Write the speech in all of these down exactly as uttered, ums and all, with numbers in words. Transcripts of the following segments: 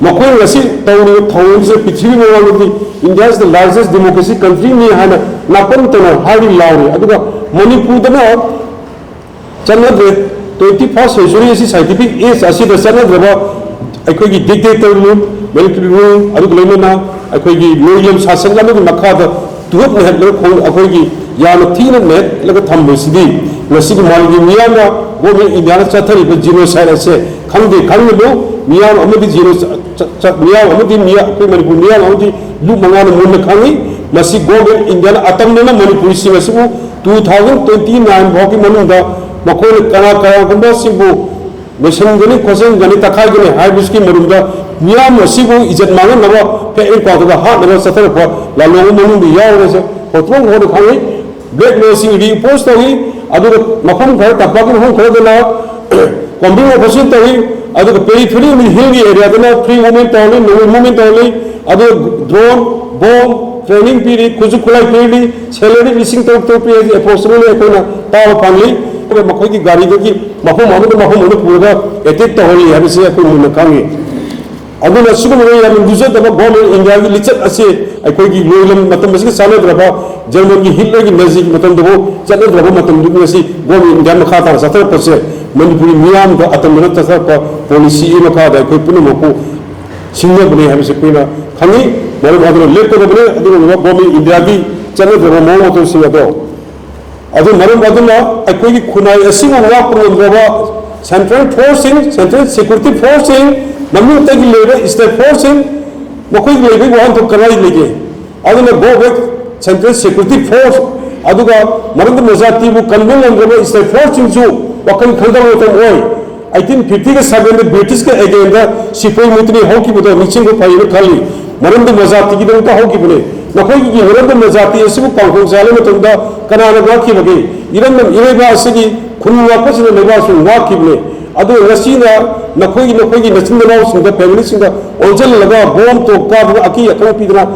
ꯃꯈꯣꯏꯅ ꯉꯁꯤ ꯇꯧꯔꯤꯕ ꯊꯧꯑꯣꯡꯁꯦ ꯄ꯭ꯔꯤꯊꯤꯕꯤ ꯃꯃꯥꯡꯗꯗꯤ "India is the largest democracy country"ꯅꯤ ꯍꯥꯏꯅ ꯅꯥꯄꯟ ꯇꯧꯅ ꯍꯥꯏꯔꯤ ꯂꯥꯎꯔꯤ꯫ ꯑꯗꯨꯒ ꯃꯅꯤꯄꯨꯔꯗꯅ ꯆꯠꯅꯗ꯭ꯔꯦ꯫ Twenty first century ꯑꯁꯤ scientific age ꯑꯁꯤꯗ ꯆꯠꯅꯗ꯭ꯔꯕ ꯑꯩꯈꯣꯏꯒꯤ dictator rule, military rule, ꯑꯗꯨꯒ ꯂꯣꯏꯅꯅ ꯑꯩꯈꯣꯏꯒꯤ ꯂꯣꯏꯂꯝ ꯁꯥꯁꯟ ꯑꯃꯒꯤ ꯃꯈꯥꯗ ꯇꯨꯍꯠ ꯅꯩꯍꯠꯂꯒ ꯈꯣꯡ-, ꯑꯩꯈꯣꯏꯒꯤ ꯌꯥꯝꯅ ꯊꯤꯅ ꯅꯩꯍꯠꯂꯒ ꯊꯝꯕꯁꯤꯗꯤ ꯉꯁꯤꯒꯤ ꯃꯥꯂꯦꯝꯒꯤ ꯃꯤꯌꯥꯝꯅ government Indiaꯅ ꯆꯠꯊꯔꯤꯕ genocide ꯑꯁꯦ ꯈꯪꯗꯦ ꯈꯪꯂꯤꯕꯨ ꯃꯤꯌꯥꯝ ꯑꯃꯗꯤ geno-, ꯆ-, ꯆ-, ꯃꯤꯌꯥꯝ ꯑꯃꯗꯤ ꯃꯤꯌꯥ-, ꯑꯩꯈꯣꯏ ꯃꯅꯤꯄꯨꯔ ꯃꯤꯌꯥꯝ ꯑꯃꯗꯤ ꯂꯨꯞ ꯃꯉꯥꯅ ꯃꯨꯟꯅ ꯈꯪꯏ꯫ ꯃꯁꯤ government Indiaꯅ ꯑꯇꯝꯅꯅ ꯃꯅꯤꯄꯨꯔꯤꯁꯤꯡ ꯑꯁꯤꯕꯨ two thousand twenty nine ꯐꯥꯎꯒꯤ ꯃꯅꯨꯡꯗ ꯃꯈꯣꯏꯅ ꯀꯅꯥ ꯀꯅꯥꯒꯨꯝꯕꯁꯤꯡꯕꯨ ꯂꯣꯏꯁꯤꯟꯒꯅꯤ, ꯈꯣꯠꯆꯤꯟꯒꯅꯤ, ꯇꯛꯈꯥꯏꯒꯅꯤ ꯍꯥꯏꯕꯁꯤꯒꯤ ꯃꯔꯨꯝꯗ ꯃꯤꯌꯥꯝ ꯑꯁꯤꯕꯨ ꯏꯖꯠ ꯃꯥꯡꯍꯟꯅꯕ ꯐꯦꯛ ꯑꯦꯀꯥꯎꯟꯗ ꯍꯥꯠꯅꯕ ꯆꯠꯊꯔꯛꯄ ꯂꯥꯂꯣꯡꯕ ꯃꯅꯨꯡꯗ ꯌꯥꯎꯔꯦꯁꯦ ꯍꯣꯇ꯭ꯔꯣꯡ ꯍꯣꯠꯅ ꯈꯪꯏ꯫ Black mailꯁꯤꯡ reinforce ꯇꯧꯏ꯫ ꯑꯗꯨꯒ ꯃꯐꯝ ꯈꯔ, ꯇꯝꯄꯥꯛꯀꯤ ꯃꯐꯝ ꯈꯔꯗꯅ combing operation ꯇꯧꯏ꯫ ꯑꯗꯨꯒ periphery hillꯒꯤ areaꯗꯅ free movement ꯇꯧꯍꯜꯂꯤ, normal movement ꯇꯧꯍꯜꯂꯤ꯫ ꯑꯗꯨꯒ drone, bomb, training ꯄꯤꯔꯤ, ꯈꯨꯠꯁꯨ ꯈꯨꯠꯂꯥꯏ ꯄꯤꯔꯤ, salary ꯂꯤꯁꯤꯡ ꯇꯔꯨꯛ ꯇꯔꯨꯛ ꯄꯤ ꯍꯥꯏꯁꯤ approximately ꯑꯩꯈꯣꯏꯅ ꯇꯥꯕ ꯐꯪꯂꯤ꯫ ꯑꯗꯨꯒ ꯃꯈꯣꯏꯒꯤ ꯒꯥꯔꯤꯗꯒꯤ ꯃꯐꯝ ꯑꯃꯗ ꯃꯐꯝ ꯑꯃꯗ ꯄꯨꯔꯒ attack ꯇꯧꯍꯜꯂꯤ ꯍꯥꯏꯕꯁꯤ ꯑꯩꯈꯣꯏ ꯃꯨꯟꯅ ꯈꯪꯉꯤ꯫ ꯑꯗꯨꯅ ꯁꯤꯒꯨꯝꯕ ꯌꯥꯝꯅ ꯂꯨꯖꯗꯕ government Indiaꯒꯤ ꯂꯤꯆꯠ ꯑꯁꯤ ꯑꯩꯈꯣꯏꯒꯤ ꯂꯣꯏꯂꯝ ꯃꯇꯝ ꯑꯁꯤꯒ ꯆꯥꯟꯅꯗ꯭ꯔꯕ Germanꯒꯤ Hitlerꯒꯤ Naziꯒꯤ ꯃꯇꯝꯗꯕꯨ ꯆꯠꯅꯗ꯭ꯔꯕ ꯃꯇꯝꯗꯨ ꯉꯁꯤ government India ꯃꯈꯥ ꯇꯥꯅ ꯆꯠꯊꯔꯛꯄꯁꯦ ꯃꯅꯤꯄꯨꯔꯤ ꯃꯤꯌꯥꯝꯗ ꯑꯇꯝꯅꯅ ꯆꯠꯊꯔꯛꯄ policyꯒꯤ ꯃꯈꯥꯗ ꯑꯩꯈꯣꯏ ꯄꯨꯝꯅꯃꯛꯄꯨ ꯁꯤꯡꯅꯕꯅꯤ ꯍꯥꯏꯕꯁꯤ ꯑꯩꯈꯣꯏꯅ ꯈꯪꯏ꯫ ꯃꯔꯝ ꯑꯗꯨꯅ ꯂꯦꯞꯀꯗꯕꯅꯤ꯫ ꯑꯗꯨꯒꯨꯝꯂꯕ government Indiaꯒꯤ ꯆꯠꯅꯗ꯭ꯔꯕ ꯃꯑꯣꯡ ꯃꯇꯧꯁꯤꯡ ꯑꯗꯣ ꯑꯗꯨ ꯃꯔꯝ ꯑꯗꯨꯅ ꯑꯩꯈꯣꯏꯒꯤ ꯈꯨꯟꯅꯥꯏ ꯑꯁꯤꯕꯨ ꯉꯥꯛꯄ ꯉꯝꯗ꯭ꯔꯕ central forceꯁꯤꯡ, central security forceꯁꯤꯡ, ꯃꯃꯤꯡꯇꯒꯤ ꯂꯩꯕ state forceꯁꯤꯡ, ꯃꯈꯣꯏꯒꯤ ꯂꯩꯕꯒꯤ ꯋꯥꯍꯟꯊꯣꯛ ꯀꯗꯥꯏ ꯂꯩꯒꯦ? ꯑꯗꯨꯅ go back central security force, ꯑꯗꯨꯒ ꯃꯔꯝꯗꯝ ꯃꯖꯥꯇꯤꯕꯨ ꯀꯟꯕ ꯉꯝꯗ꯭ꯔꯕ state forceꯁꯤꯡꯁꯨ ꯋꯥꯈꯜ ꯈꯟꯊꯕ ꯃꯇꯝ ꯑꯣꯏ꯫ Eighteen fiftyꯒ sevenꯗ Britishꯀ againstꯇ ꯁꯤꯄꯣꯏ mutiny ꯍꯧꯈꯤꯕꯗꯣ ꯅꯤꯡꯁꯤꯡꯕ ꯐꯩꯅ ꯈꯜꯂꯤ꯫ ꯃꯔꯝꯗꯝ ꯃꯖꯥꯇꯤꯒꯤꯗꯃꯛꯇ ꯍꯧꯈꯤꯕꯅꯤ꯫ ꯅꯈꯣꯏꯒꯤ ꯃꯔꯝꯗꯝ ꯃꯖꯥꯇꯤ ꯑꯁꯤꯕꯨ ꯄꯥꯡꯊꯣꯛ ꯆꯥꯍꯜꯂꯕ ꯃꯇꯝꯗ ꯀꯅꯥꯅ ꯉꯥꯛꯈꯤꯕꯒꯦ? ꯏꯔꯝꯗꯝ ꯏꯔꯩꯕꯥꯛ ꯑꯁꯤꯒꯤ ꯈꯨꯟ ꯉꯥꯛꯄꯁꯤꯡꯅ ꯂꯩꯕꯥꯛꯁꯨ ꯉꯥꯛꯈꯤꯕꯅꯤ꯫ ꯑꯗꯨ ꯉꯁꯤꯅ ꯅꯈꯣꯏꯒꯤ, ꯅꯈꯣꯏꯒꯤ ꯅꯆꯤꯟ ꯅꯅꯥꯎꯁꯤꯡꯗ, familyꯁꯤꯡꯗ ꯑꯣꯟꯁꯤꯜꯂꯒ bomb ꯇꯣꯞ ꯀꯥꯗꯨꯅ ꯑꯀꯤ ꯑꯈꯪ ꯄꯤꯗꯨꯅ,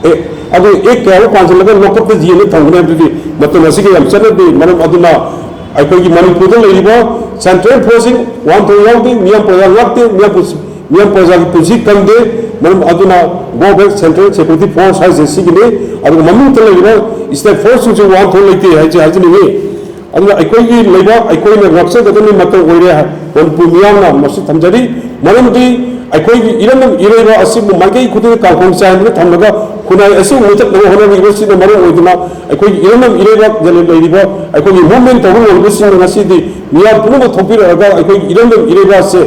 ꯑꯦ, ꯑꯗꯨ act ꯀꯌꯥ ꯑꯃ ꯄꯥꯟꯁꯤꯜꯂꯒ ꯂꯣꯀꯞꯇ ꯌꯦꯟꯅ ꯊꯝꯒꯅꯤ ꯍꯥꯏꯕꯗꯨꯗꯤ ꯃꯇꯝ ꯑꯁꯤꯒ ꯌꯥꯝ ꯆꯠꯅꯗꯦ꯫ ꯃꯔꯝ ꯑꯗꯨꯅ ꯑꯩꯈꯣꯏꯒꯤ ꯃꯅꯤꯄꯨꯔꯗ ꯂꯩꯔꯤꯕ central forceꯁꯤꯡ ꯋꯥꯍꯟꯊꯣꯛ ꯌꯥꯎꯗꯦ, ꯃꯤꯌꯥꯝ ꯄ꯭ꯔꯖꯥ ꯉꯥꯛꯇꯦ, ꯃꯤꯌꯥꯝ ꯄꯨꯟꯁꯤ ꯃꯤꯌꯥꯝ ꯄ꯭ꯔꯖꯥꯒꯤ ꯄꯨꯟꯁꯤ ꯀꯟꯗꯦ꯫ ꯃꯔꯝ ꯑꯗꯨꯅ GO bag central security force ꯍꯥꯏꯁꯦ ꯁꯤꯒꯤꯅꯤ꯫ ꯑꯗꯨꯒ ꯃꯃꯤꯡꯇ ꯂꯩꯔꯤꯕ ꯁ꯭ꯇꯦꯠ ꯐꯣꯔꯁꯁꯤꯡꯁꯨ ꯋꯥꯍꯟꯊꯣꯛ ꯂꯩꯇꯦ ꯍꯥꯏꯁꯦ ꯍꯥꯏꯖꯅꯤꯡꯉꯤ꯫ ꯑꯗꯨꯅ ꯑꯩꯈꯣꯏꯒꯤ ꯂꯩꯕꯥꯛ ꯑꯩꯈꯣꯏꯅ ꯉꯥꯛꯆꯒꯗꯕꯅꯤ ꯃꯇꯝ ꯑꯣꯏꯔꯦ ꯍꯥꯏ ꯃꯅꯤꯄꯨꯔ ꯃꯤꯌꯥꯝꯅ ꯃꯁꯤ ꯊꯝꯖꯔꯤ꯫ ꯃꯔꯝꯗꯤ ꯑꯩꯈꯣꯏꯒꯤ ꯏꯔꯝꯗꯝ ꯏꯔꯩꯕꯥꯛ ꯑꯁꯤꯕꯨ ꯃꯥꯏꯀꯩ ꯈꯨꯗꯤꯡꯗ ꯀꯥꯡꯈꯣꯡ ꯆꯥꯏꯗꯨꯅ ꯊꯝꯂꯒ ꯈꯨꯟꯅꯥꯏ ꯑꯁꯤꯕꯨ ꯃꯨꯊꯠꯅꯕ ꯍꯣꯠꯅꯔꯤꯕꯁꯤꯅ ꯃꯔꯝ ꯑꯣꯏꯗꯨꯅ ꯑꯩꯈꯣꯏꯒꯤ ꯏꯔꯝꯗꯝ ꯏꯔꯩꯕꯥꯛꯇ ꯂꯩꯔꯤꯕ ꯑꯩꯈꯣꯏꯒꯤ ꯃꯨꯞꯃꯦꯟ ꯇꯧꯕ ꯉꯝꯂꯤꯕꯁꯤꯡꯅ ꯉꯁꯤꯗꯤ ꯃꯤꯌꯥꯝ ꯄꯨꯝꯅꯃꯛ ꯊꯣꯛꯄꯤꯔꯛꯑꯒ ꯑꯩꯈꯣꯏꯒꯤ ꯏꯔꯝꯗꯝ ꯏꯔꯩꯕꯥꯛ ꯑꯁꯦ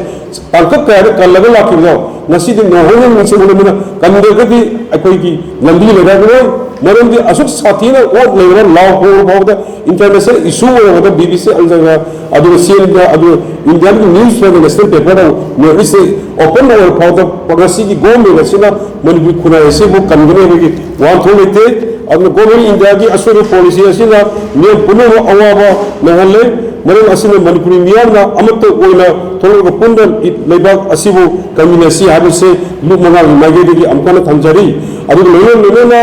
ꯇꯥꯡꯀꯛ ꯀꯌꯥꯗ ꯀꯜꯂꯒ ꯂꯥꯛꯈꯤꯕꯗꯣ ꯉꯁꯤꯗꯤ ꯅꯧꯍꯧꯅ ꯅꯤꯡꯁꯤꯡꯍꯧꯅꯕꯅ ꯀꯟꯗ꯭ꯔꯒꯗꯤ ꯑꯩꯈꯣꯏꯒꯤ ꯂꯝꯕꯤ ꯂꯩꯔꯛꯑꯔꯣꯏ꯫ ꯃꯔꯝꯗꯤ ꯑꯁꯨꯛ ꯁꯥꯊꯤꯅ ꯑꯣꯠ ꯂꯩꯔꯕ ꯂꯥꯎ ꯈꯣꯡꯕ ꯐꯥꯎꯕꯗ ꯏꯟꯇꯔꯅꯦꯁꯅꯦꯜ ꯏꯁꯨ ꯑꯣꯏꯔꯕꯗ ꯕꯤ ꯕꯤ ꯁꯤ ꯑꯜ ꯖꯖꯤꯔꯥ ꯑꯗꯨꯒ ꯁꯤ ꯑꯦꯟ ꯑꯦꯟ ꯑꯗꯨꯒ ꯏꯟꯗꯤꯌꯥꯒꯤ ꯅ꯭ꯌꯨꯁ ꯅꯦꯁꯅꯦꯜ ꯄꯦꯄꯔꯗ ꯅꯣꯔꯠ ꯏꯁ ꯑꯣꯄꯟ ꯑꯣꯏꯔ ꯐꯥꯎꯗ ꯉꯁꯤꯒꯤ ꯒꯣꯔꯃꯦꯟ ꯑꯁꯤꯅ ꯃꯅꯤꯄꯨꯔ ꯈꯨꯟꯅꯥꯏ ꯑꯁꯤꯕꯨ ꯀꯟꯒꯅꯤ ꯍꯥꯏꯕꯒꯤ ꯋꯥꯍꯟꯊꯣꯛ ꯂꯩꯇꯦ꯫ ꯑꯗꯨꯅ ꯒꯣꯔꯃꯦꯟ ꯏꯟꯗꯤꯌꯥꯒꯤ ꯑꯁꯣꯏꯕ ꯄꯣꯂꯤꯁꯤ ꯑꯁꯤꯅ ꯃꯤꯑꯣꯏ ꯄꯨꯝꯅꯃꯛ ꯑꯋꯥꯕ ꯅꯪꯍꯜꯂꯦ꯫ ꯃꯔꯝ ꯑꯁꯤꯅ ꯃꯅꯤꯄꯨꯔꯤ ꯃꯤꯌꯥꯝꯅ ꯑꯃꯠꯇ ꯑꯣꯏꯅ ꯊꯣꯛꯂꯒ ꯄꯨꯟꯅ ꯂꯩꯕꯥꯛ ꯑꯁꯤꯕꯨ ꯀꯟꯃꯤꯟꯅꯁꯤ ꯍꯥꯏꯕꯁꯦ ꯂꯨꯞ ꯃꯉꯥꯒꯤ ꯃꯥꯏꯀꯩꯗꯒꯤ ꯑꯃꯨꯛ ꯍꯟꯅ ꯊꯝꯖꯔꯤ꯫ ꯑꯗꯨꯒ ꯂꯣꯏꯅ ꯂꯣꯏꯅꯅ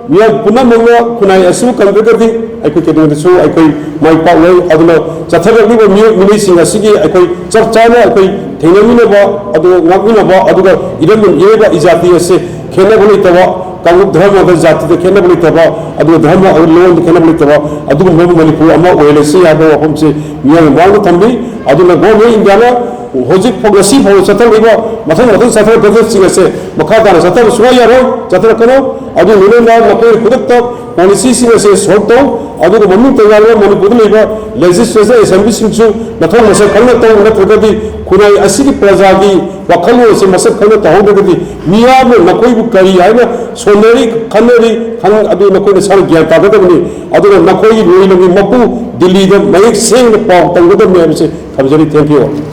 ꯃꯤꯑꯣꯏ ꯄꯨꯝꯅꯃꯛꯅ ꯈꯨꯟꯅꯥꯏ ꯑꯁꯤꯕꯨ ꯀꯟꯗ꯭ꯔꯒꯗꯤ ꯑꯩꯈꯣꯏ ꯀꯩꯗꯧꯉꯩꯗꯁꯨ ꯑꯩꯈꯣꯏ ꯃꯥꯏ ꯄꯥꯛꯂꯣꯏ꯫ ꯑꯗꯨꯅ ꯆꯠꯊꯔꯛꯂꯤꯕ ꯃꯤꯑꯣꯏ ꯃꯤꯅꯩꯁꯤꯡ ꯑꯁꯤꯒꯤ ꯑꯩꯈꯣꯏ ꯆꯞ ꯆꯥꯅ ꯑꯩꯈꯣꯏ ꯊꯦꯡꯅꯃꯤꯟꯅꯕ, ꯑꯗꯨꯒ ꯉꯥꯛꯃꯤꯟꯅꯕ, ꯑꯗꯨꯒ ꯏꯔꯝꯗꯝ ꯏꯔꯩꯕꯥꯛ ꯏꯖꯥꯇꯤ ꯑꯁꯦ ꯈꯦꯠꯅꯕ ꯂꯩꯇꯕ, ꯀꯥꯡꯂꯨꯞ ꯙꯔꯃꯗ ꯖꯥꯇꯤꯗ ꯈꯦꯠꯅꯕ ꯂꯩꯇꯕ, ꯑꯗꯨꯒ ꯙꯔꯃ ꯂꯣꯟꯗ ꯈꯦꯠꯅꯕ ꯂꯩꯇꯕ ꯑꯗꯨꯒꯨꯝꯕ ꯃꯅꯤꯄꯨꯔ ꯑꯃ ꯑꯣꯏꯍꯜꯂꯁꯤ ꯍꯥꯏꯕ ꯋꯥꯐꯝꯁꯤ ꯃꯤꯌꯥꯝꯒꯤ ꯃꯃꯥꯡꯗ ꯊꯝꯂꯤ꯫ ꯑꯗꯨꯅ ꯒꯣꯔꯃꯦꯟ ꯏꯟꯗꯤꯌꯥꯅ ꯍꯧꯖꯤꯛ ꯐꯥꯎ, ꯉꯁꯤ ꯐꯥꯎꯕ ꯆꯠꯊꯔꯛꯂꯤꯕ, ꯃꯊꯪ ꯃꯊꯪ ꯆꯠꯊꯔꯛꯀꯗꯕꯁꯤꯡ ꯑꯁꯦ ꯃꯈꯥ ꯇꯥꯅ ꯆꯠꯊꯕ ꯁꯨꯡꯌꯥ ꯌꯥꯔꯣꯏ, ꯆꯠꯊꯔꯛꯀꯅꯨ꯫ ꯑꯗꯨ ꯂꯣꯏꯅꯅ ꯅꯈꯣꯏꯅ ꯈꯨꯗꯛꯇ ꯄꯣꯂꯤꯁꯤꯁꯤꯡ ꯑꯁꯦ ꯁꯣꯜꯕ ꯇꯧ꯫ ꯑꯗꯨꯒ ꯃꯃꯤꯡꯇ ꯉꯥꯏꯔꯕ ꯃꯅꯤꯄꯨꯔꯗ ꯂꯩꯕ ꯂꯦꯖꯤꯁꯂꯦꯆꯔ ꯑꯦꯁꯦꯝꯕ꯭ꯂꯤꯁꯤꯡꯁꯨ ꯃꯊꯧ ꯃꯁꯛ ꯈꯪꯅ ꯇꯧ, ꯅꯠꯇ꯭ꯔꯒꯗꯤ ꯈꯨꯟꯅꯥꯏ ꯑꯁꯤꯒꯤ ꯄ꯭ꯔꯖꯥꯒꯤ ꯋꯥꯈꯜꯂꯣꯟ ꯑꯁꯤ ꯃꯁꯛ ꯈꯪꯅ ꯇꯧꯍꯧꯗ꯭ꯔꯒꯗꯤ ꯃꯤꯌꯥꯝꯅ ꯅꯈꯣꯏꯕꯨ ꯀꯔꯤ ꯍꯥꯏꯅ ꯁꯣꯟꯅꯔꯤ, ꯈꯟꯅꯔꯤ, ꯈꯪ-, ꯑꯗꯨ ꯅꯈꯣꯏ ꯅꯁꯥꯅ ꯒ꯭ꯌꯥꯟ ꯇꯥꯒꯗꯕꯅꯤ꯫ ꯑꯗꯨꯅ ꯅꯈꯣꯏꯒꯤ ꯂꯣꯏꯅꯕꯤ ꯃꯄꯨ ꯗꯤꯜꯂꯤꯗ ꯃꯌꯦꯛ ꯁꯦꯡꯅ ꯄꯥꯎ ꯇꯝꯒꯗꯕꯅꯤ ꯍꯥꯏꯕꯁꯤ ꯊꯝꯖꯔꯤ꯫ Thank you꯫